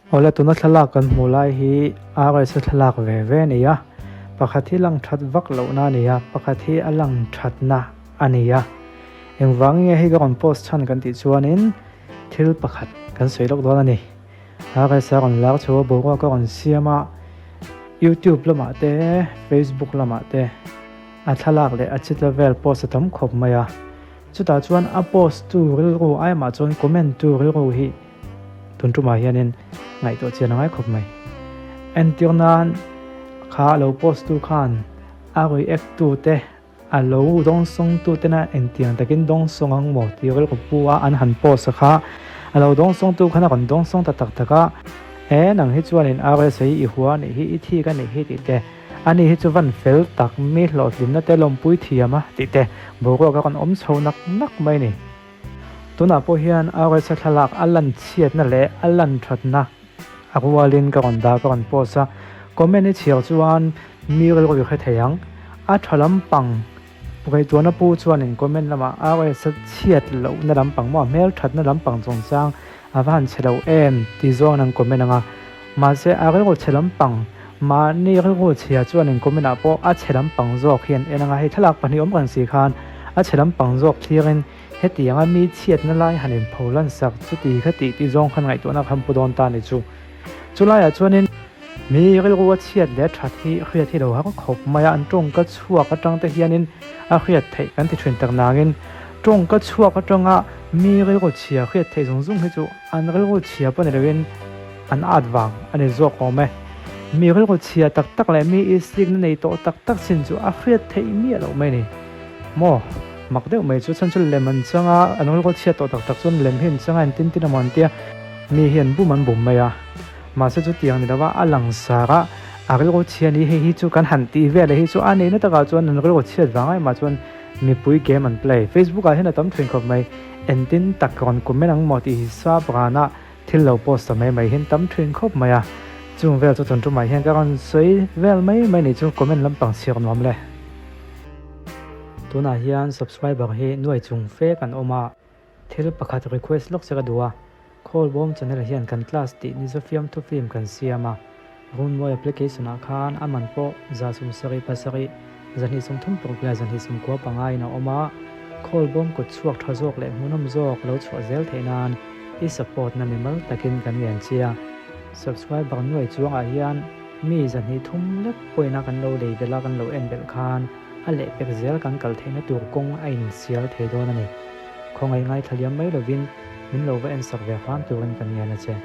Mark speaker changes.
Speaker 1: Awle tuna thlalak kan hmuh lai hi RS a thlalak ve ve a ni a, pakhat hi lang that vak lohna a ni a, pakhat hi a lang thatna a ni a. Engvang nge hei ka rawn post chhan kan tih chuanin thil pakhat kan sawi lawk dawn a ni. RS a rawn lar chho a, boruak a rawn siam a, YouTube lamah te, Facebook lamah te a thlalak leh a chitla vel post a tam khawp mai a. Chutah chuan a post tu rilru aimah chuan comment tu rilru hi tun tumah hianin ngaihtuah chian a ngai khawp mai. Entir nan kha a lo post tu khan a react tu te a lo dawngsawng tu tena engtiang takin dawngsawng ang maw tih rilru pu a an han post a kha a lo dawngsawng tu khan a rawn dawngsawng ta tak tak a, e nang hi chuanin RSA hi i hua a nih hi i thik a nih hi tih te Ani hi chu van fel tak mi hlawhtlinna te lawmpui thiam a tih te boruak a rawn awm chho nak nak mai ni. Tunah pawh hian RSA thlalak a lan chhiatna leh a lan thatna a rualin ka rawn dah ka rawn post a, comment i chhiar chuan mi rilru i hre thei ang. A tha lampang ngaihtuahna pu chuanin comment lamah RSA chhiat lohna lampang maw a hmel thatna lampang chungchang a va han chhe lo em tih zawngin an comment ang a. Mahse, a rilru chhe lampang, mahni rilru chhia chuan in comment ah pawh a chhe lampang zawk hi an en ang a, hei thlalak pahnih awm reng si khan a chhe lampang zawk thlirin hetianga mi chhiatna lai han inpho lan sak chuti kha tih tih zawng khan ngaihtuahna khan pu dawn ta ni chu. Chulaiah chuanin mi rilru a chhiat leh a that hi hriat hi lo har khawp mai a, an tawngka chhuak atang te hianin a hriat theih kan ti thin tak nangin tawngka chhuak atanga mi rilru chhia hriat theih zung zung hi chu an rilru chhia pawh ni loin An at vang a ni zawk awm e. Mi rilru chhia tak tak leh mi islikna nei tawh tak tak chin chu a hriat theih miah loh mai a ni. Maw? Mak deuh mai chu chhan chu lem an chang a, an rilru chhia tawh tak tak chuan lem hi an chang a, engtin tin emaw an tia, mi hi an bum an bum mai a. Mahse chutiang ni lova a langsar a, a rilru chhia ni hei hi chu kan han tih vel leh hi chu a neihna takah chuan an rilru chhiat vang aimah chuan mipui game an play. Facebook ah hian a tam thin khawp mai. Engtin tak rawn comment ang maw tih hi sap rana Thil lo post ta mai mai hian tam thin khawp mai a, chung vel chu tun tumah hian ka rawn sawi vel mai mai ni chu comment lampang chhiar nuam le. Tunah hian subscriber hi nuai chung fe kan awm a, thil pakhat request lawk che ka duh a, Khawlbawm channel hian kan class tih Nizofiam thu film kan siam a, Runmawi application ah khan a man pawh 177, 236 leh 295 in a awm a, Khawlbawm kut chhuak tha zawk leh hmuhnawm zawk lo chhuah zel theih nan i support na mimal takin kan ngen chia. Subscriber nuai chuangah hian mi 203 lek pawina kan lo lei belh a kan lo en belh khan a lehpek zel kan kal theihna tur kawng a insial thei dawn a ni. Khawngaih ngaithla liam mai lovin min lo va en sak ve hram turin kan ngen a che.